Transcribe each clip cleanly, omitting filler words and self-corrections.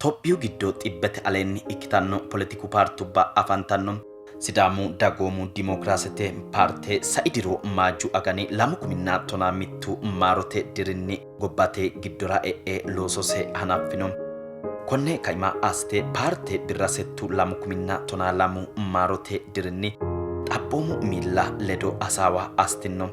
Tophiyu giddo xibbete aleenni ikkitanno poletiku paartubba afantanno. Sidaamu Dagoomu Dimokiraasete Paarte sai diro Maaju agani 2011 maarote dirinni gobbate giddora e'e loosose hanaffino. Konne kaima assite paarte birra settu 2012 maarote dirinni xaphoomu miilla ledo hasaawa assitinno.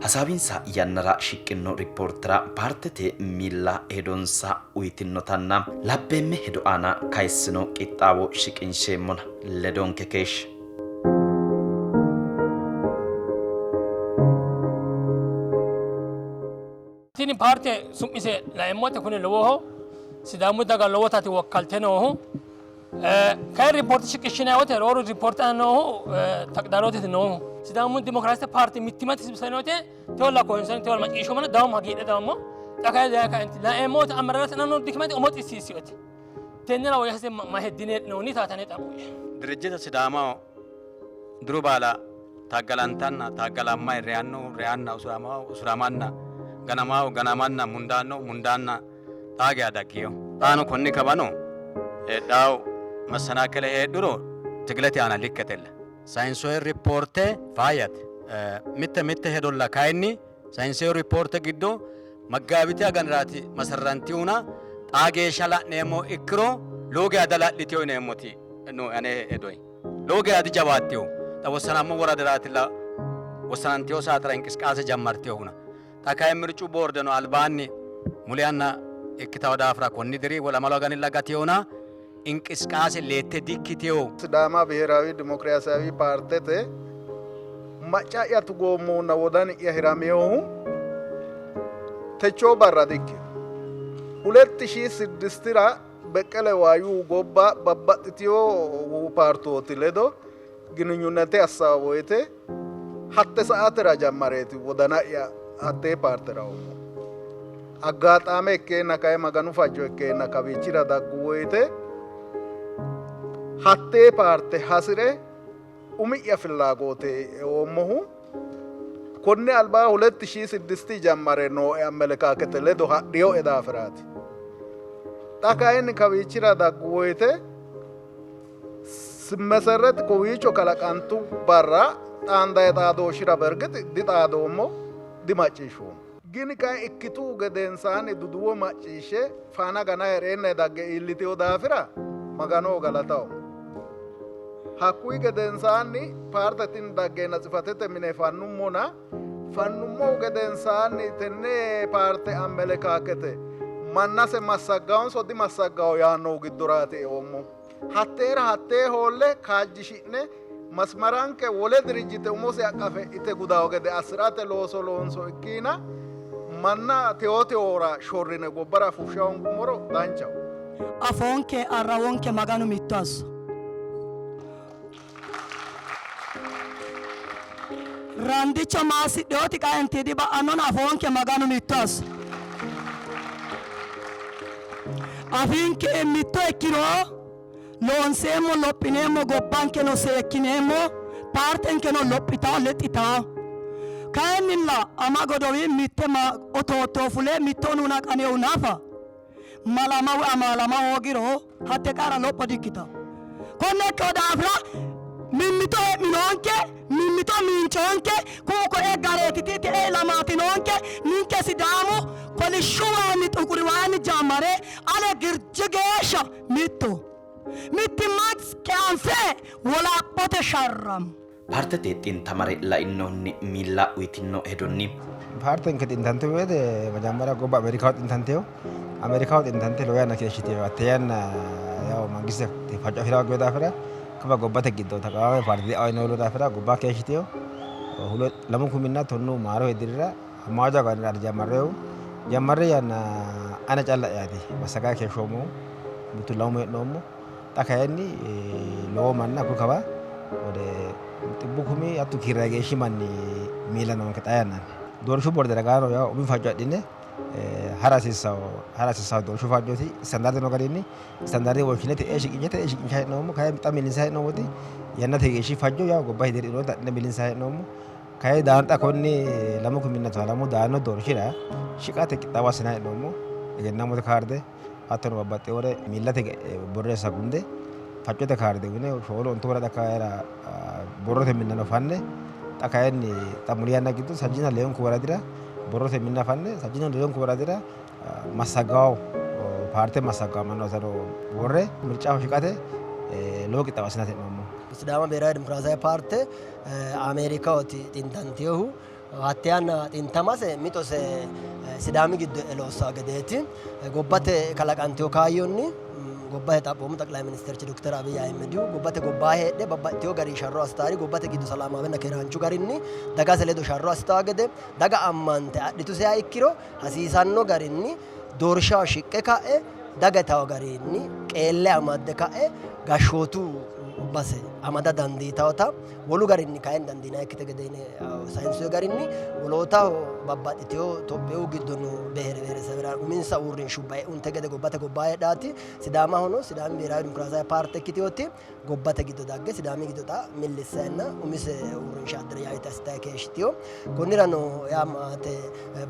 Hasaawinsa yannara shiqqinno rippoortera paartete miilla hedonsa uytinnotanna labbeemme hedo aana kayissino qixxaawo shiqinsheemmona ledonke keeshshe. Tini paarte su'mise laeemmote kuni lowoho Sidaamu daga lowotati wokkalte noohu. Kayi ripoorte shiqishshinanni wote rooru ripoorte aana noohu taqdarootete noohu. Sidaamu Dimokiraasete paarte mittimmate sibisanote tewolla koyinsani tewolla macciishshoomana dawommo hagiidhe dawommo. Xa kayi daye kaenti laeemmo wote amararate noo dikimati umo xissiisiote. Tennera woyyase ma heddine hee'noonni taatane xa'mo'ya. Dirijjite Sidaamaho diru baala taaggalantanna taaggalammayi reyannohu reyanna usuramahu usuramanna ganamahu ganamanna mundaannohu mundaanna xaa geya daggino. Xaano konni kawano heedhawo massanaakile heedhuro tigilete aana likketella. Sayinsoye rippoorte faayyate. Mitte mitte hedolla kayinni sayinsoye rippoorte giddo Maggaabite aganiraati masarrantihuna xaa geeshsha la'neemmo ikkiro lowo geya dala'litino yineemmoti no ane hedoyi. Lowo geya dijawaattino. Xa wossanammo woradiraatilla wossanantino saatera inqisqaase jammartinohuna. Xa kayi mircu boordeno albaanni muli yanna ikkitawo daafira konni diri woy lamalu aganilla gatinona inqisqaase leette dikkitino. Sidaama Biheeraawi Dimokiraasiyaawi Paartete macca'ya tugoommohunna wodani'ya hiraminohu techoo barra dikkino. Huletti shii siddistira Beqqele Waayuhu gobba babbaxxitino paartooti ledo gininyunnete assawo woyte hatte sa'atera jammareeti wodana'ya hattee paartera uummo. Aggaaxaame ikkeenna kayi Maganu fajjo ikkeenna kawiichira daggu woyte hattee paarte hasi're umi'ya fillaagoote eoommohu. Konni albaa huletti shii siddisti jammare nooe ammelekaakete ledo hadhinoe daafiraati. Xa kayinni kawiichira daggu woyte Meserret kowiicho kalaqantu barra xaandayi xaadooshshira bergix dixaadoommo, dimacciishshoommo. Gini kayi ikkituhu gedensaanni duduwo macciishshe faana ganayi hee'reennanni dagge iillitino daafira Maganoho galataommo. Hakkuyi gedensaanni paarte tini daggeenna tsifatete mine fannummona, fannummohu gedensaanni tenne paarte ammelekaakete mannase massaggaonso dimassaggawo yaannohu giddoraati eoommohu. Hatteera hattee hoolle kaajjishi'ne masmaranke wole dirijjite umose aqafe ite gudawo gede assi'rate looso loonso ikkiina manna tewo tewoora shorrine gobbara fushsha hoongummoro danchaho. Afoonke arrawonke Maganu mitto asso. Randicho maasidheoti qaenti diba'annona afoonke Maganu mitto asso. Afiinke mitto ikkiro loonseemmo, lophineemmo, gobbankeno seekkineemmo, paartenkeno lophitawo, lexxitawo. Kayinnilla ama godowi mitte otootto fule mitto unuuna qanehu nafa malama woy amaalama hoogiro hatte qara lopho dikkitawo. Konne ikkino daafira mimmito he'minoonke, mimmito miincoonke, ku'u ko'e gareeti ti'i te'e ilamaati noonke. Ninke Sidaamu kolishshu waayinni xuquri waayinni jammare ale girji geeshsha mitto. Mittimmanke anfe wolaphote sharrammo. Paartete xintamare lainohunni miilla uytinno hedonni. Paartenke xintantu woyte majammara gobba Ameerikaho xintantino. Ameerikaho xintante lowo yanna keeshshitino. Hatte yanna yaw mangiste fajjo afi'ra hoogino daafira kawa gobbate giddo taqawaame paarte diawino daafira gobba keeshshitino. Lamu kuminna tonnu maarote dirira Maajo aganira jammarrehu jammarre yanna ane calla'yaati massagayi keeshshoommohu mittu lamu hee'noommo. Xa kayinni lowo manna hakkuyi kawa wode xibbu kumi hatto kiirrayi geeshshi manni miilla noonke xaa yannanni. Doorshu borde ragaano yawo umi fajjo adhine hara hasiissawo hara hasiissawo doorshu fajjooti istandaarde noo garinni istandaarde wonshine te'ee shiqinshe te'ee shiqinshayi hee'noommo. Kayi xa millinsayi hee'noommoti yannate geeshshi fajjo yawo gobbate deerri noota adhine millinsayi hee'noommo. Kayi daanxa konni 2013 daanno doorshira shiqate qixxaawo assinanni hee'noommo. Egennaamote kaarde. Hattono babbaxxewore miillate borreessa gunde faccote kaarde uyine shoolu ontu woradi akkawaawera borrote minnano fanne xa kayinni xa muli yanna giddo sajjina leunku woradira borrote minna fanne sajjina leunku woradira massagawo paarte massagawo mannootano worre mircaho shiqate lowo qixxaawo assinate hee'noommo. Sidaama Beeraawe Dimokiraasaawe Paarte Ameerikahooti xintantinohu. Hatte yanna xintamase mixose Sidaami giddo e'e loossanno gedeeti. Gobbate kalaqantino kaayyonni gobbate xaphoomu xaqilay ministeerchi dokter Abiy Ahimedihu gobbate gobbaa heedhe babbaxxitino garinni sharro assitaari gobbate giddo salaamaawenna keeraanchu garinni dagase ledo sharro assitanno gede daga ammante adhituseha ikkiro hasiisanno garinni doorshaho shiqqe ka'e daga yitanno garinni qeelle amadde ka'e gashshootu base amada dandiitannota wolu garinni kayinni dandiinannikkite gede yine sayinsoonni garinni wolootaho babbaxxitino Tophiyu giddo noo behere beheresebera uminsa uurrinshubba e'unte gede gobbate gobbaa heedhaati. Sidaamahono Sidaami Biheeraawe Dimokiraasaawe Paarte ikkitinoti gobbate giddo dagge Sidaami giddo xa millissanna umise uurrinsha adderejaajete assitanni keeshshitino. Konnirano yaa maate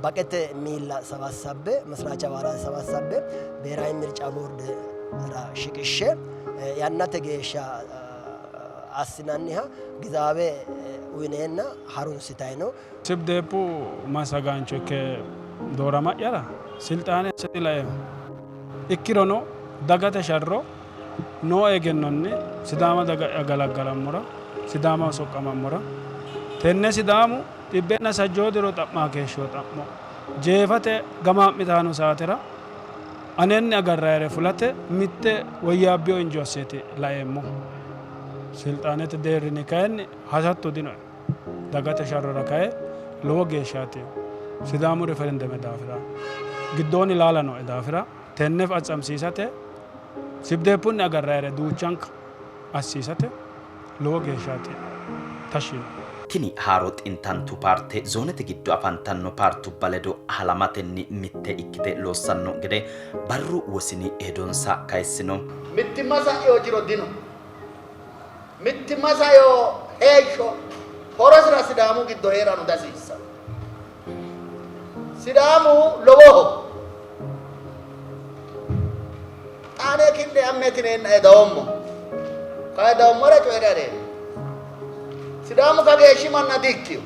baqete miilla sabassabbe masraacha abaalaate sabassabbe Biheeraawe Mirca Boordera shiqishshe yannate geeshsha assinanniha gizaawe uyineenna harunsitayi no. Sibdeeppu massagaancho ikke doorama'yara silxaane asse dilaeemmo. Ikkirono dagate sharro nooe egennonni Sidaama daga'ya galaggalammora, Sidaamaho soqqamammora, tenne Sidaamu xibbenna sajjoo diro xa'maa keeshshino xa'mo jeefate gamaa'mitanno saatera anenni agarrayire fulate mitte woyyaabbino injo asseeti laeemmohu. Silxaanete deerrinni kayinni hasatto dinoe. Dagate sharrora kayi lowo geeshshaati Sidaamu riferendeme daafira giddoonni laala nooe daafira tenne fatsamsiisate Sibdeeppunni agarrayire duuchanka assiisate lowo geeshshaati tashshi yiinoe. Tini haaro xintantu paarte zoonete giddo afantanno paartubba ledo halamatenni mitte ikkite loossanno gede barru wosini hedonsa kayissino. Mittimma sa'ino jiro dino. Mittimma saino heeshsho horosira Sidaamu giddo hee'rano dihasiissanno. Sidaamu lowoho. Xa ane ki'ne amme tineennae dawommo. Kayi dawummore coyi're areemmo. Sidaamu kageeshshi manna di''ikkino.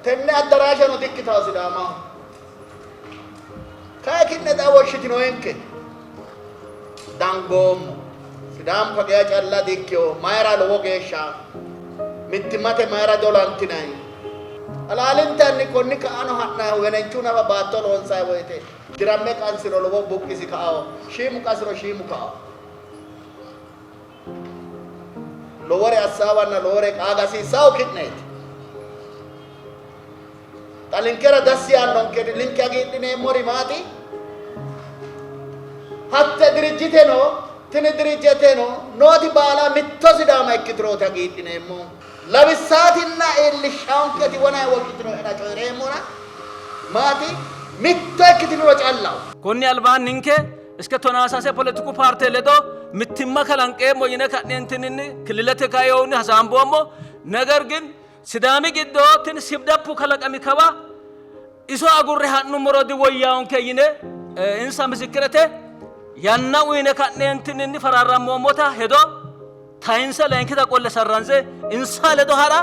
Tenne addaraasheno di''ikkitawo Sidaamaho. Kayi ki'ne xa woshshitinoenke. Dangoommo. Sidaamu kageya calla di''ikkino. Mayira lowo geeshsha mittimmate mayira dolantinanni? Halaalintanni konni ka'ano ha'nannihu wenenchu nafa baatto loonsanni woyte diramme qansiro lowo buqqisi ka''anno, shiimu qasiro shiimu ka''anno. Lowore assaawanna lowore qaaga hasiissannohu ki'neeti. Xa ninkera dassi yaannonkeri, ninke hagiidhineemmori maati? Hatte dirijjiteno tini dirijjeteno nooti baala mitto Sidaama ikkiturooti hagiidhineemmohu. Lawissaatinna iillishshaanketi wonanni woshshitinoena coyi'reemmona maati? Mitto ikkitiniro callaho. Konni albaanni ninke iske tonaa sase poletiku paarte ledo mittimma kalanqeemmo yine ka'neentinni killilete kainohunni hasaamboommo. Neger gin Sidaami giddo tini Sibdappu kalaqami kawa iso agurre ha'nummoro diwoyyaawonke yine insa misikkirete yanna uyine ka'neentinni faraarrammoommota hedo tayinse layinkita qolle sarranze insa ledo ha'ra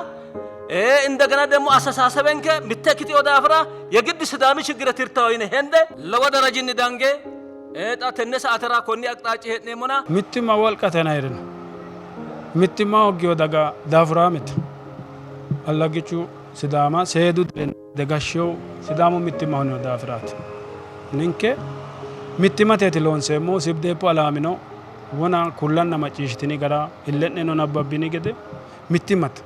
indegena ደግሞ አስተሳሰበንከ mitte ikkitino daafira የግድ Sidaami chiggire tirtawo yine hende lowo darajinni dange xa tenne saatera konni aqxaaci hee'neemmona. Mittimma wolqatena hee'rino. Mittimma hooggino daga daafuraamete. Allaggichu Sidaama seedu dirinni gashshinohu Sidaamu mittimma hunino daafiraati. Ninke mittimmateeti loonseemmohu. Sibdeeppu alaamino wona kullanna macciishshitini gara ille'neno nabbabbini gede mittimmate.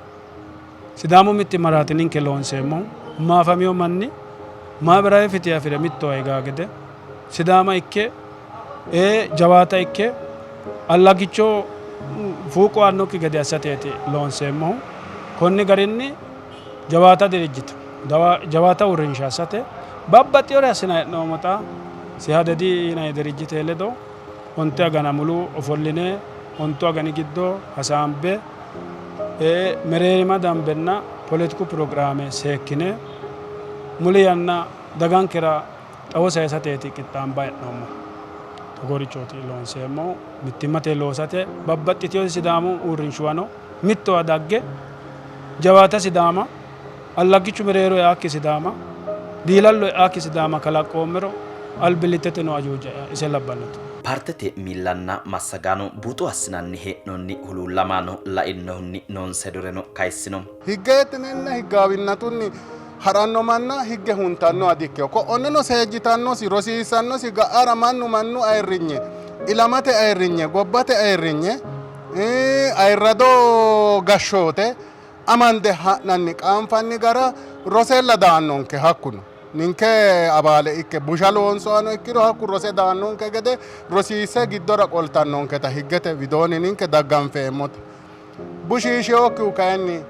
Sidaamu mittimmaraati ninke loonseemmohu. Maafamino manni maabirawe fiti afi're mittowa higaa gede Sidaama ikke jawaata ikke allaggicho fuuqqo aannokki gede assateeti loonseemmohu. Konni garinni jawaata dirijjite jawaata uurrinsha assate babbaxxinore assinanni hee'noommo. Xa Sihadedi yinanni dirijjite ledo onte agana mulu ofolline ontu agani giddo hasaambe mereerima dambenna poletiku pirogiraame seekkine muli yanna dagankera Xawo sayisateeti qixxaambanni hee'noommohu. Togoorichooti loonseemmohu. Mittimmate loosate babbaxxitino Sidaamu uurrinshuwano mittowa dagge jawaata Sidaama, allaggichu mereero eaakki Sidaama, diilallo eaakki Sidaama kalaqqoommero albillittete noo ajuuja ise labbannote. Paartete miillanna massagaano buuxo assinanni hee'noonni huluullamaano lainohunni noonsa hedoreno kayissino. Higgeetinenna higgaawinnatunni ha'ranno manna higge huntannoha dikkino. Ko'onneno seejjitannosi, rosiissannosi, ga'ara mannu mannu ayirrinye, ilamate ayirrinye, gobbate ayirrinye, ayirrado gashshoote amande ha'nanni qaanfanni gara rosella daannonke hakkuno. Ninke abaale ikke busha loonsohano ikkiro hakku rose daannonke gede rosiisse giddora qoltannonketa higgete widoonni ninke dagganfeemmote. Bushiishinokkihu kayinni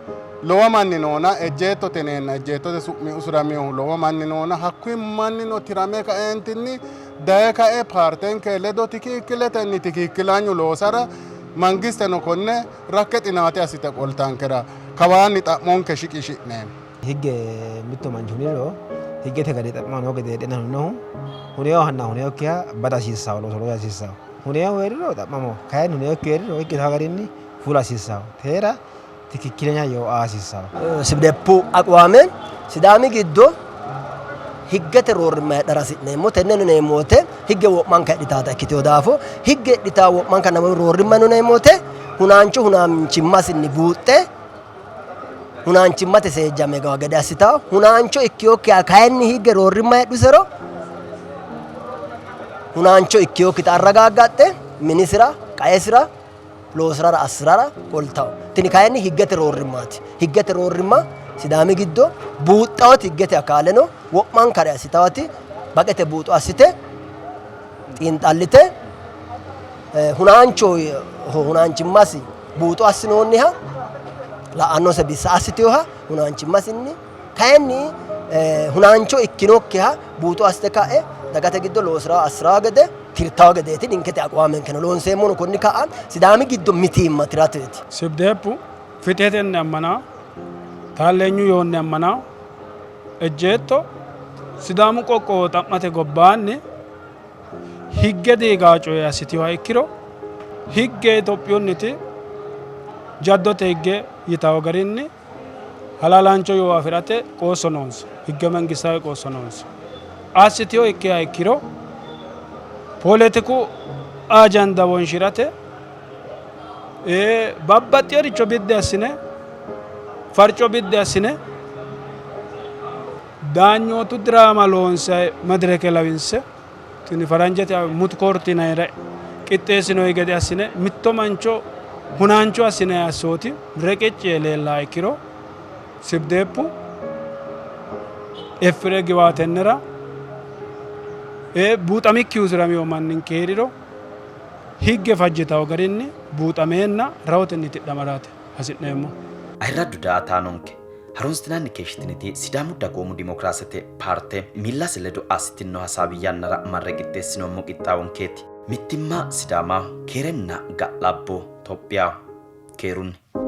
lowo manni noona, ejjeettote yineenna ejjeettote su'mi usuraminohu lowo manni noona, hakkuyi mannino tirame kaeentinni daye kae paartenke ledo tikiikkiletenni tikiikkilanyu loosara mangisteno konne rakke xinaate assite qoltankera kawaanni xa'monke shiqishi'neemmo. Higge mittu manchi huniro higgete gari xa'ma noo gede heedheenna huninohu huninohanna huninokkiha bada hasiissanno, looso loosa hasiissanno. Huninohu heeriro xa'mamo, kayinni huninokkihu heeriro higgete garinni fula hasiissanno. Teera tikikkilenya yoo aa hasiissanno. Sibidepu aqwaame Sidaami giddo higgete roorrimma heedhara hasi'neemmo. Tenne yineemmo wote higge wo'manka hidhitaata ikkitino daafo higge hidhitaa wo'manka nama roorrimma yineemmo wote hunaancho hunaanchimmasinni buuxxe hunaanchimmate seejjame gawa gede assitawo. Hunaancho ikkinokkiha kayinni higge roorrimma heedhusero hunaancho ikkinokkita arragaaggaxxe minisira qaesira loosirara assirara qoltawo. Tini kayinni higgete roorrimmaati. Higgete roorrimma Sidaami giddo buuxxawoti higgete akaaleno wo'mankare assitawoti baqete buuxo assite xiinxallite hunaancho hunaanchimmasi buuxo assinoonniha la'annose bissa assitinoha hunaanchimmasinni kayinni hunaancho ikkinokkiha buuxo assite ka'e dagate giddo loosira assira gede tirtawo gedeeti ninkete aqwaamenkeno loonseemmono konni ka'a Sidaami giddo mitiimma tirateeti. Sibdeeppu fixetenni ammana, taalleenyu yoonni ammana, ejjeetto Sidaamu qoqqowo xa'mate gobbaanni higge diigaa coye assitinoha ikkiro higge Itophiyunniti jaddote higge yitawo garinni halaalaancho yoo afi'rate qoosso noonsa, higge mangistaawe qoosso noonsa. Assitino ikkiha ikkiro poletiku ajanda wonshi'rate babbaxxinoricho biddi assine farco biddi assine daanyootu diraama loonse madireke lawinse tini faranjete mutkoorti yinayire qixxeessinoyi gede assine mitto mancho hunaancho assine assooti reqecci yee leellaha ikkiro Sibdeeppu effire giwaatennera buuxamikki usuramino manninke hee'riro higge fajjitawo garinni buuxameenna rahotenni tidhamaraati hasi'neemmo. Ayirraddu daa''ataanonke harunsitinanni keeshshitiniti Sidaamu Dagoomu Dimokiraasete Paarte miillase ledo assitinno hasaawi yannara marre qixxeessinoommo qixxaawonkeeti. Mittimma Sidaamaho, keerenna ga'labbo Tophiyaho. Keerunni.